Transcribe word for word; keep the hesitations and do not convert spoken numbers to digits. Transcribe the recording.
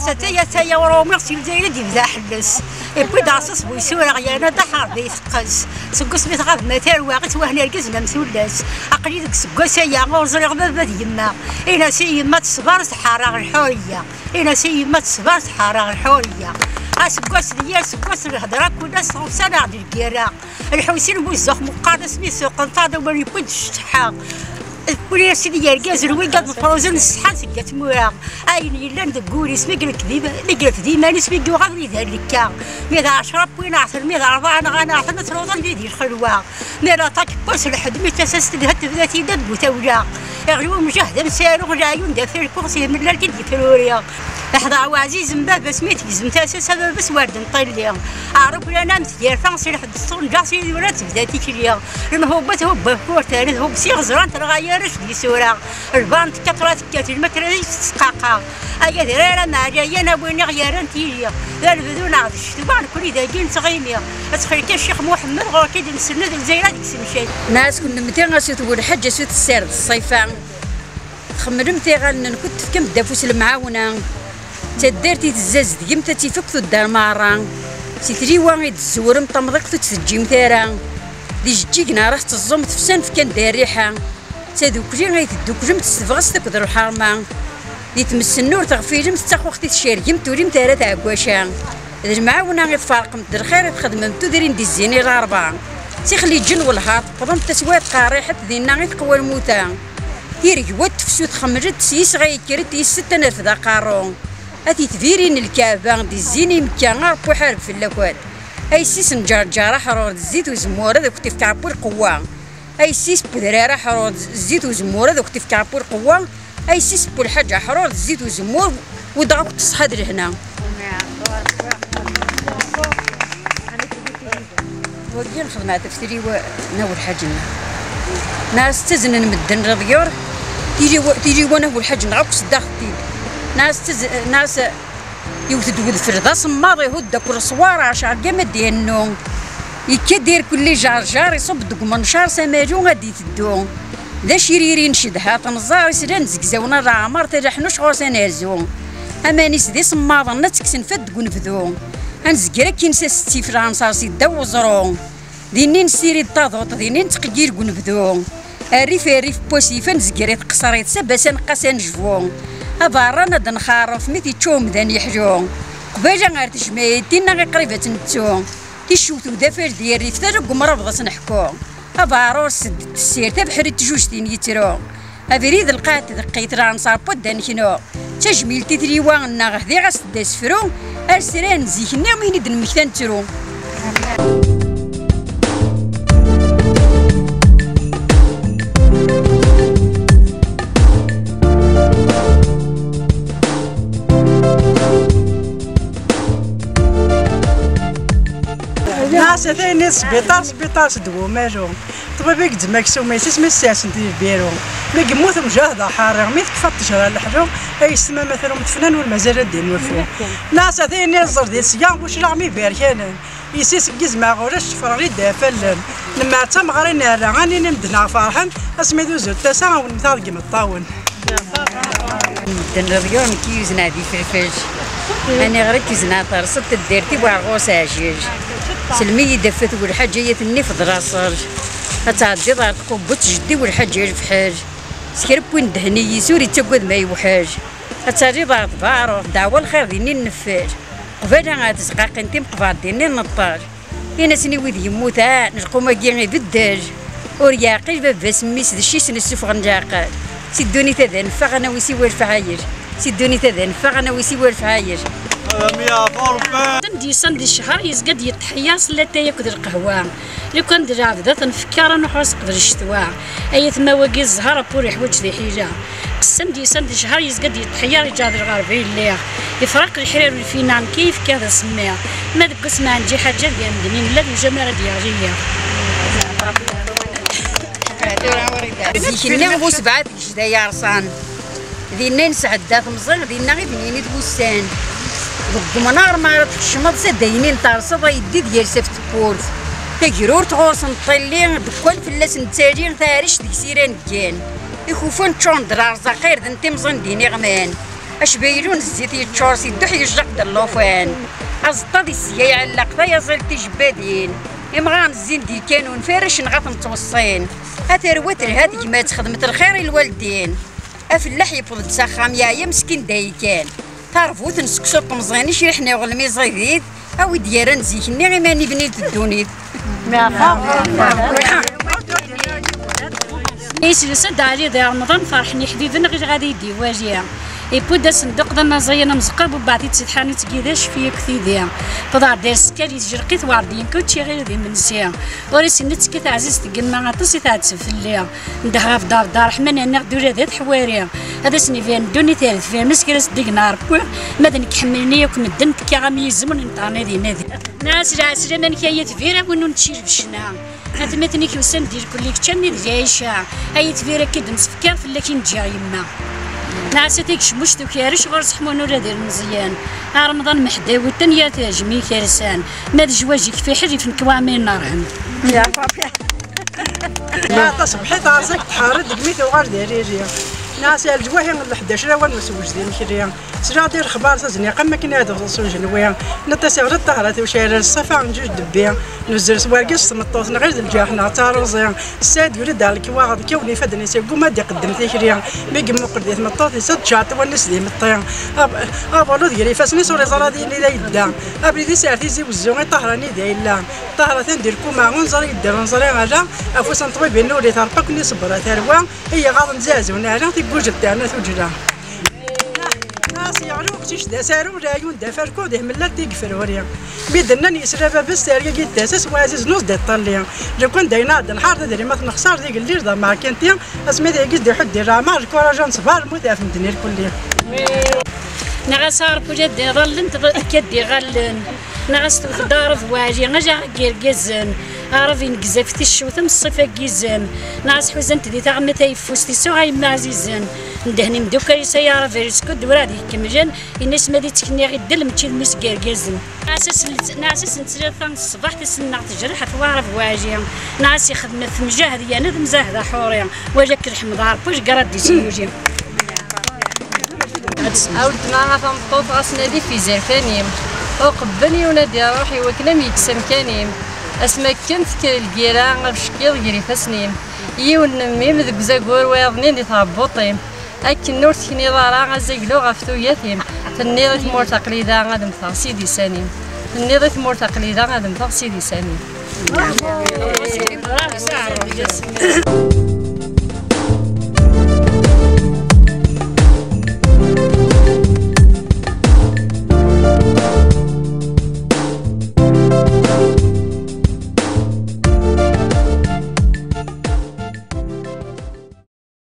Ataya, ataya, ur umiɣ si Lezzayer i d-yebda ḥelles. Iwwi-d aɛṣas bu isura, yerna-d aḥerbi teqqes. Seg wasmi tɣab ma tarwa, i twehna argaz n am tullas. Aql-i deg useggas-aya, ur ẓriɣ baba d yemma. Ini-as i yemma teṣber, tḥeṛṛ-aɣ lḥuriya. Ini-as i yemma teṣber, tḥeṛṛ-aɣ lḥuriya. Aseggas d yir aseggas, lhedṛa kul ass, tɣewṣa-aɣ-d lgirra. Lḥusin bu zzux meqqar, asmi suqen taḍa, wali yewwi-d ccetḥa. Wali a sidi yergazen, wigad mefruzen, ṣṣeḥḥan seg at Mura. Ayen yellan deg wul-is, mi ilef d im-, mi ilef d iman-is, mi yuɣal di dalekka. Mi d ɛecra wwin aɛten, mi d rebɛa nɣan aɛten, ad truḍen di, di lxelwa. Mi laṭak n wass lḥed, mi d tasa-s telha, tebda tida deg utawla. Iɣli umjahed amsaru, leɛyun d afirku, s yemellal-t-id yefruri. Iḥḍer waɛziz n baba-s, mi tegzem tasa-s, a baba-s wer d-nṭilli. Ɛruf lana am tgerfa, si lḥed s tunǧa, si tura tebda tikli. Lmehubba thubba ur terri, thub s iɣeẓran, telɣa yir arrac d isura. Lban tekkaṭ ra tekkat, lmakra di tesqaqa. Aya d rara meɛlayan, a win i ɣ-yerran tili. D anebdu neɣ d ccetwa, nekkni dagi nettɣimi. Ttxil-k a Ccix Muḥemmed, ɣur-k i d-nsenned, Lezzayer ad iksen cay. Nɛas kunemti, a sut Welḥaǧ, a sut tessared ṣṣifa. Txemmlemt iɣallen-nkent, tefkamt-d afus lemɛawna. D taddart i tezzazdgemt, ad tifak tuddar meṛṛa. Si tliwa i d-tzewrem tamḍiqt ur tt-teǧǧimt ara. D ijeǧǧigen ara tetteẓẓumt, fsan fkan-d rriḥa. D tadukli ay tedduklemt s tebɣest akked lḥerma. Di tmes-nni ur teɣfilemt, d taxuxt i tcergemt, ur ilimt ara tɛeggaca. D lemɛawna i tferqemt, d lxir i txedmemt, tudrin d izzin i larebɛa. D tixliǧin welhaṛ tewwḍemt, taswiɛt qerriḥet, dinna i teqwa lmuta. Tiregwa n tefsut xemlent, s yisɣa yekker-d, yes-s ad nerfed aqerru. A titbirin n lkaɛba, d izzin i Mekka, a Ṛebbi ḥareb fell-akent. Ayessis n Ǧerǧer aḥrur, d zzit uzemmur, ad akent-ifk Ṛebbi lqewwa. Ayessis n wedrar aḥrur, d zzit uzemmur, ad akent-ifk Ṛebbi lqewwa. Ayessis n Welḥaǧ aḥrur, d zzit uzemmur, weddeɣ-akent ṣṣeḥḥa d lehna. Wagi nxedmeɣ-t ɣef tiliwa n Welḥaǧ-nneɣ. Nɛas ttaznen medden leḍyur, tiliwa, tiliwa n Welḥaǧ-nneɣ akk seddaɣ-tent-id. Nɛas ttaz-, nɛas iwet-d wedfel d asemmaḍ, ihudd akk leṣwar, ɛecṛa gama d-yennu. Yekka-d irkelli ǧarǧar, iṣubb-d deg umencar, s amalu ad d-iteddu. D aciriri n cedha tenẓar, islan zegzawen a leɛmer, talaḥnuc ɣur-s anerzu. Aman-is d isemmaḍen, ad tt-kksen fad deg unebdu. Ad nezger akkin s asettif lɛenṣer si ddaw weẓru. Dinni nessirid taḍuṭ, dinni nettqeyyil deg unebdu. Rrif rrif n wasif, ad nezger i tqeṣrit, s abas ad neqqas anejbu. Aberran ad nxerref, mi t-ičča umdan yeḥlu. Qbala ar tejmaɛit, dinna i qrib ad tt-nettu. Ticcewt udafal d yirrif, tala n umrabeḍ ad s-neḥku. Abeɛṛur sed tessirt, abeḥri n tjujtin yettru. Abrid lqaɛet deqqit, lɛenṣer n wadda neknu. D tajmilt i tliwa-nneɣ, diɣ as-tedda asefru. Ar sra n zik-nni, mi i d-nemmekta nettru. Nɛas atay-nni sbiṭar, sbiṭar s-d wumalu. Ṭṭbib i yeǧǧem aksum-is, isem-is Syasen di lbiru. Mi yemmut umjahed aḥerri, mi tekfa ttejra leḥlu, ay yessetma ma trum tefnan ur mazal ad d-inurfu. Nɛas atay-nni ẓẓer di sya, uclaɣ mi berkanen. Yessi seg yizem aɣulac tefreɣ-id afallen. Nemmer d tameɣri nerra, ad nini medden-a ferḥen, asmi d uzul tasa, awen-mteɣ deg imeṭṭawen. Medden leḍyur, nekk yuzneɣ di Felfel. Aniɣer i k-yuzneɣ terseḍ taddart-iw ar ɣur-s aɛjel. Selmi-yi-d afat welḥaǧ ay at nnif d laṣel. Ad tɛeddiḍ ɣer tqubbet jeddi welḥaǧ alefḥel. S kra n win ddhen i yis ur ittagad ma yewḥel. Ad taliḍ ɣer tbaɛruḍt, ddeɛwa lxir dinni nneffel. Qbala ad tezqaqin timeqbar dinni neṭṭel. Ini-asen i wid yemmutan, lqum-agi ibeddel. Ur yeɛqil baba-s mmi-s d cci-s n ssufɣen leɛqel. Si ddunit ad neffeɣ, ad nawi siwa lefɛayel. Si ddunit ad neffeɣ, ad nawi siwa lefɛayel. Madame Yaɛfer, Rebbi. Send yesan di ccher, yezga-d yetḥeyya s latay akked lqehwa. Lukan d lɛebd ad t-nfekker, ad nruḥ ad s-qbel ccetwa. Ay atma wagi zzher, ur iḥwaǧ tiḥila. Send yesan di ccher, yezga-d yetḥeyya, iǧeɛd lɣerba yelliɣ. Ifraq leḥrir ur fina, nekk i yefka d asemmiḍ. Ma deg wasmi ɛenǧi ḥaǧa, d yamden i nella, d ujamar ad d-yeɣli yiḍ. Zik-nni bu sebɛa tgejda yerṣan. Dinna i nesɛedda temẓi, dinna i d-nini d wussan. Deg umnar mi ara tkecmeḍ s adaynin terseḍ, ayeddid yers ɣef tewwurt. Tagrurt ɣur-s n ṭṭilli, ddekkan fell-as nettali, taɛrict deg-s i ra neggan. Ikufan ččuren d lerẓaq, irden timẓin d iniɣman. Acbaylu n zzit yeččur si dduḥ yejjaq-d llufan. Aẓeṭṭa di sya iɛelleq tayaẓilt tijebbadin. Imɣaren zzin-d ikkan unfir acenɣa ten-ttweṣṣin. A tarwa telha tegma texdem lxir i lwaldin. Afellaḥ yewweḍ-d s axxam yeɛya meskin d ayikan. Tarbut n seksu n temẓin icriḥen iɣelm iẓidid. A wi d-yerran zik-nni iman ibni-d ddunit. Yesles-d Ɛli di Remḍan ferḥen iḥbiben ɣileɣ ad iyi-d-iwali. Iwwi-d asenduq d amaẓayan amzeqqer bubbeɛt-it si tḥanut n yidac fi akk tidi. Tḍar-d ar sskal yetjerq-it werɛad yenka učči ɣir d imensi. Ur isin nettekki taɛzizt n yemma aṭas i tɛetteb fell-i. Ndeh ɣef Dda Ṛeḥman, rniɣ-d ula d at Ḥwari. Ad asen-iban ddunit ar deffir, ma s kra s-d-igen Ṛebbi. Ma d nekk ḥemmlen-iyi akk medden, tekkiɣ am yizem ur nentɣen ad inadi. Nɛas lɛeslama-nnek ay atbir, a win ur nečči lbecna. Atmaten-ik usan-d irkelli kečč am ideg ɛiceɣ. Ay atbir akka i d-nesfekkiɣ fell-ak i n-ǧǧiɣ yemma. Nɛas a tagecmuct ukarec ɣur-s ḥmun ula d ilmeẓyen. A Remḍan meḥdawi tanya tejmi kersan. Ma d jwaǧ-ik fiḥel ifenk waɛmi nerhem. Ma taṣebḥit ɛerẓak tḥerr-d deg mi tuɣal d ariri. Nɛas ar leǧwahi n leḥdac lawan n usewj d imekli. Sliɣ-d i lexbar s azniq am akken ad ḍes ujenwi. Naṭas iɣli ṭṭahra tucɛir ṣṣafa n juj debbi. Nuzzel s wergaz s tmeṭṭut nɣil d lǧerḥ neɣ d taruẓi. Ssaɛid yuli-d ar lekwaɣeḍ kkawen ifadden-is yegguma ad iqeddem tikli. Mi yemmuqel di tmeṭṭut-is ad tcaɛṭ wallen-is d imeṭṭi. Ab- Abulud gar ifassen-is ur iẓra ad yili d ayedda. Abrid-is ar Tizi Wezzu i ṭṭahra-nni d ayella. Ṭṭahra-ten di lkuma ur neẓri yedder ur neẓri ala. Afus n ṭṭbib innul i terpa akken iṣebber a tarwa. I yiɣaḍen zazun ɛla tigguǧ d terna tuǧla. Nas yeɣli uqcic d asaru, leɛyun d afarku, d ihmellal tigefruri. Mi d-nnan yesla baba-s targa-gi d tasa-s waɛziz nus d iṭṭalli. Lukan d ayen ad nḥar tadrimat nexsar d igellil d amerkanti, asmi d ayagi d-iḥudd di leɛmer, lkuraǧ aneṣbar, lmut ɣef medden irkelli. Neɣ asarpul ad d-iḍallen, akka d-iɣallen. Neɣ as tewteḍ aɣrab waɛli, ala ɣer yirgazen. Aɣrab ineggez ɣef ticcewt am ṣṣifa n yizem. Neɣ as ḥuzan-t di taɣmit ayeffus, tisuɣ a yemma ɛzizen. Ndehen imdukal-is ay aɣrab ar iskud, ur ɛad ikemmlen. Ini-as ma d ittkenni ɣ iddel, mačči d mmi-s n yirgazen. Neɣ as asen-, neɣ as asen-ttliḍ ta n ṣṣbeḥ, tisennaɣ tejreḥ ɣef waɣrab waɛli. Neɣ as ixdem ɣef temjahed, yerna d amzahed aḥuri. Wala k lḥemd a Ṛebbi, ur gradis yuli. A weltma, a tameṭṭut, ɣas nadi f izerfan-im. Uqebben yiwen ad iruḥ i wakken am yekkes amkan-im. Asmi akken tekker lgira, abeckiḍ gar ifassen-im. Yiwen n mmi-m deg uzagur, wayeḍ-nni di tɛebbuṭ-im. Akken ur tekniḍ ara azaglu ɣef tuyat-im. Tenniḍ i tmurt aql-i da ad mmteɣ s idisan-im. Tenniḍ i tmurt aql-i da ad mmteɣ s idisan-im.